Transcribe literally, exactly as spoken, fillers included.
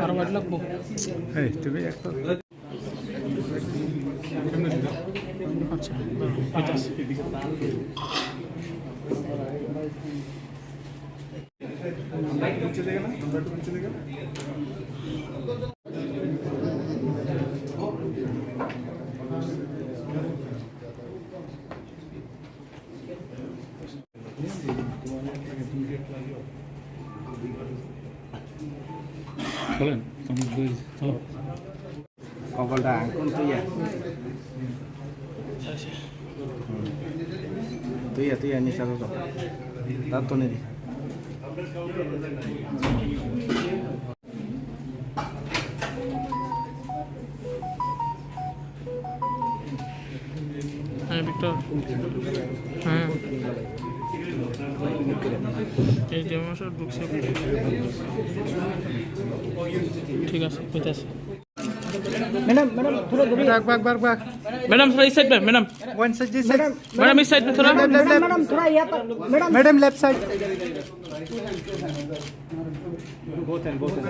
আরো এক লাখ বো। এই, তুমি একটা আচ্ছা, ঠিক আছে। Chalo, tamo doi, chalo. Kobol da, ang kun tuya. Tuya, tuya, ni chalo to. Tato ni. হ্যাঁ, ভিক্টর। হ্যাঁ। এই যে আমার সব ঢুকছে। ঠিক আছে, হইতাছে। Madam, madam, thoda duri. Back, back, back, back. Madam, thoda is side, madam. One side, this side. Madam, madam, is side, thoda. Left, left, left. Madam, thoda yaha par. Madam, left side. Both hand, both hand.